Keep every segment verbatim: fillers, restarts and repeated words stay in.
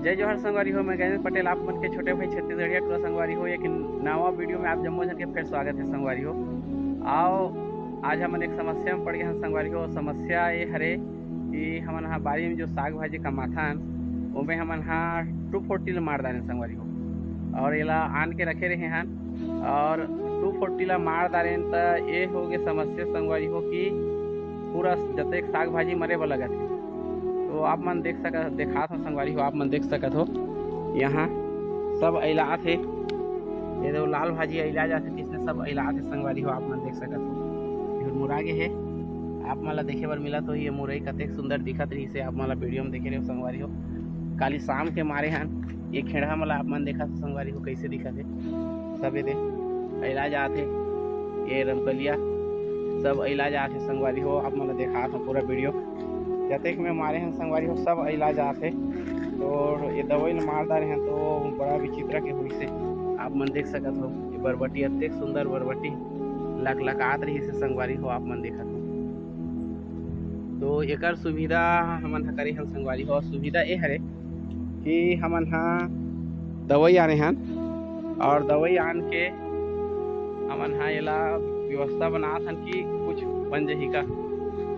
जय जोहार संगवारी हो, मैं गजेंद्र पटेल, आप मन के छोटे भाई छत्तीसगढ़िया टूरा संगवारी हो। एक नवा वीडियो में आप जम्मो झन के फिर स्वागत है संगवारी हो। आओ, आज हमन एक समस्या में पड़ गए हैं संगवारी हो। समस्या ये हरे कि हमन हा बारी में जो साग भाजी कमाथन, ओमे हमन हा टू फोर्टी ल मार डारेन संगवारी हो, और एला आन के रखे रहे हन, और टू फोर्टी ला मार डारेन, त ये हो गए समस्या संगवारी हो कि पूरा जतेक साग भाजी मरे बर लगत हे। तो आप मन देख सकत, देखात हो संगवारी हो, आप मन देख सकत हो, यहाँ सब अइलात हे। ये देखो, लाल भाजी अइला जाथे, किसने सब अइलात हे संगवारी हो, आप मन देख सकत हो। फिर मुरा गे हे, आप मन ला देखे बर मिलत होही। ये मुरई कतेक सुंदर दिखत रहिस हे, आप मन ला वीडियो में देखे रहे हो संगवारी हो। काली शाम के मारे हन, ये खेड़हा मन ला आप मन देखत हो संगवारी हो, कैसे दिखत हे। सब ये दे अइला जात हे, ये रमकलिया सब अइला जात हे संगवारी हो। आप मन ला देखात हो पूरा वीडियो, जतेक में मारे हन संगवारी हो, सब अइला जात हे। तो ये दवाई ल मार डारे हन, तो बड़ा विचित्र के होइस हे। आप मन देख सकत हो, ये बरबटी, अतेक सुंदर बरबटी लकलकात रहिस हे संगवारी हो, आप मन देखत हो। तो एकर सुविधा हमन ह करे हन संगवारी हो, और सुविधा ये हरे कि हमन ह दवाई आने हन, और दवाई आन के हमन ह एला व्यवस्था बनात हन कि कुछ बन जही का।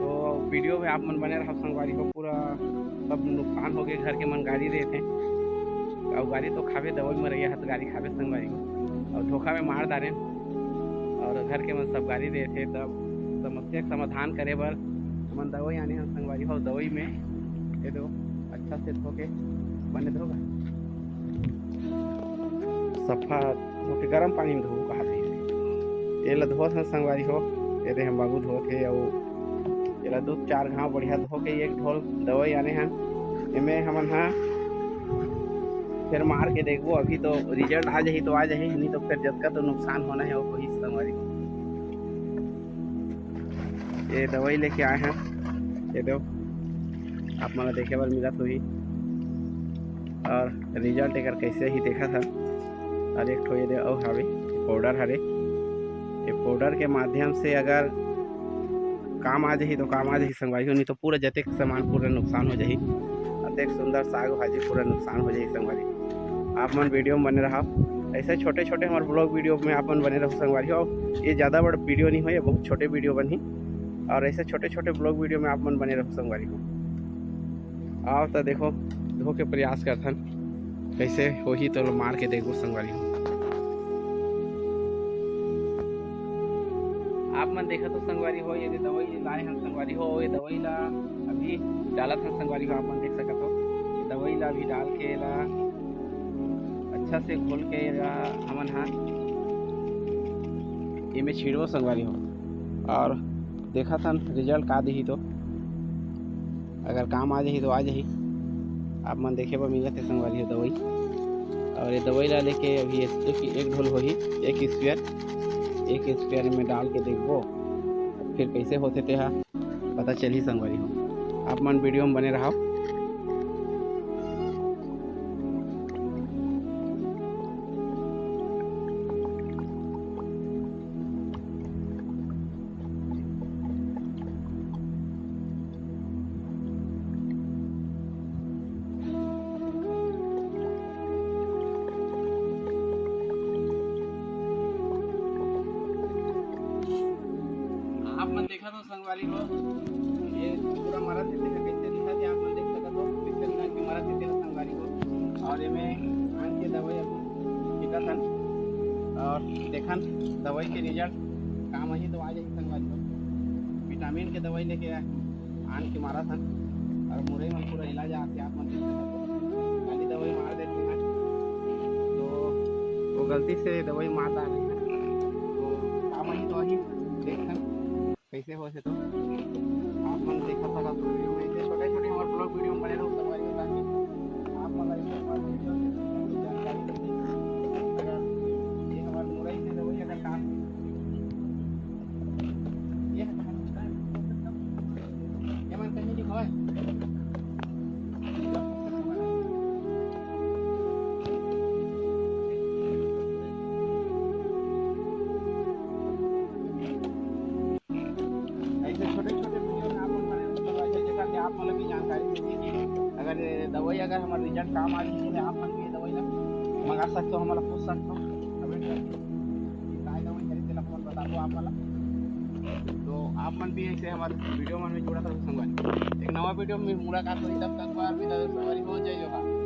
तो वीडियो में आप मन बने रहब संगवारी हो, पूरा सब नुकसान हो गए, घर के मन गारी देत हे, अउ गारी तो खाबे, दवाई मरैया ह त गारी खाबे संगवारी हो, अउ धोखा में मार डारेन, और घर के मन सब गारी देत हे। तब समस्या के समाधान करे बर हमन दवाई आने हन संगवारी हो। दवाई में ये दो अच्छा से धो के बने धोगा, सफा धो के गरम पानी में धोबो कहा थे। ये ला धोत हन संगवारी हो, ये दे हम बाबू धोत हे, अउ ये ला दो चार घाव बढ़िया धो के एक ढोल दवाई आने हन। एमे हमन हा फिर मार के देखबो, अभी तो रिजल्ट आ जाही तो आ जाही, नहीं तो फिर जतका तो नुकसान होना है वो होही संगवारी हो। ये दवाई लेके आए हैं, ये दो आप मन ला देखे बर मिलत होही, और रिजल्ट एकर कैसे ही देखत हन। और एक ठो ये दे अउ हावे पाउडर हरे, ये पाउडर के माध्यम से अगर काम आ जाही तो काम आ जाही संगवारी हो, नहीं तो पूरा जतेक सामान पूरा नुकसान हो जाही। अतेक सुंदर साग भाजी पूरा नुकसान हो जाही संगवारी। आप मन वीडियो में बने रहा, ऐसे छोटे छोटे हमारे ब्लॉग वीडियो में आप मन बने रहो संगवारी हो। ये ज़्यादा बड़ा वीडियो नहीं हो, ये बहुत छोटे वीडियो बनही, और ऐसे छोटे छोटे ब्लॉग वीडियो में आप मन बने रहो संगवारी हो। आओ तो देखो, धो के प्रयास करथन, कैसे होही तो लो मार के देखो संगवारी हो। आप मन देखत हो संगवारी हो, ये दे दवाई लाए हन संगवारी हो, ये दवाई ला अभी डालत हन संगवारी हो। आप मन देख सकत हो, ये दवाई ला अभी डाल के ला अच्छा से घोल के ला हमन हा एमे छिड़बो संगवारी हो, और देखत हन रिजल्ट का दिही तो। अगर काम आ जाही तो आ जाही। आप मन देखे बर मिलत हे संगवारी हो दवाई, और ये दवाई ला लेके अभी एक, एक ढोल होही, एक स्क्वायर, एक स्क्वायर में डाल के देखबो, फिर कैसे होथे तेहा पता चलही संगवारी हो। आप मन वीडियो में बने रहो। आप मन देखत हो संगवारी हो, ये पूरा मरत हे, तेला कैसे दिखत हे, आप मन देख सकत हो, कैसे मिला के मरत हे तेला संगवारी हो। और एमे आन के दवाई अभी छिटत हन, और देखन दवाई के रिजल्ट काम आही तो आ जाही संगवारी हो। विटामिन के दवाई लेके आन के मारत हन, और मुरई मन पूरा इलाज आके आप मन देख सकत हो, खाली दवाई मार देते हैं, तो वो गलती से दवाई मार डाले हैं, तो काम आही तो आही, देखन कैसे हो से तो आप मन देखा सकत हो वीडियो में। ऐसे छोटे छोटे हमारे ब्लॉग वीडियो में बने रहो संगवारी हो, ताकि आप मन ला इस बार वीडियो से जानकारी मिले। अगर ये हमारे मुरई से दवाई अगर काम ये ये मन कहीं नहीं होय। ऐसे छोटे छोटे वीडियो में आप मन बने रहो, तो ऐसे जगह के आप मन भी जानकारी मिलती कि अगर हमर रिजल्ट काम आ गई है, आप मन भी ये दवाई ला मंगा सकते हो, हमला पूछ सकते हो। अभी काय दवाई खरीदे ला अपन बताबो आप मन ला। तो आप मन भी ऐसे हमर वीडियो मन में जुड़ा रहो संगवारी। एक नवा वीडियो में मुलाकात होही, तब तक बार विदा दो संगवारी, हो जय जोहार।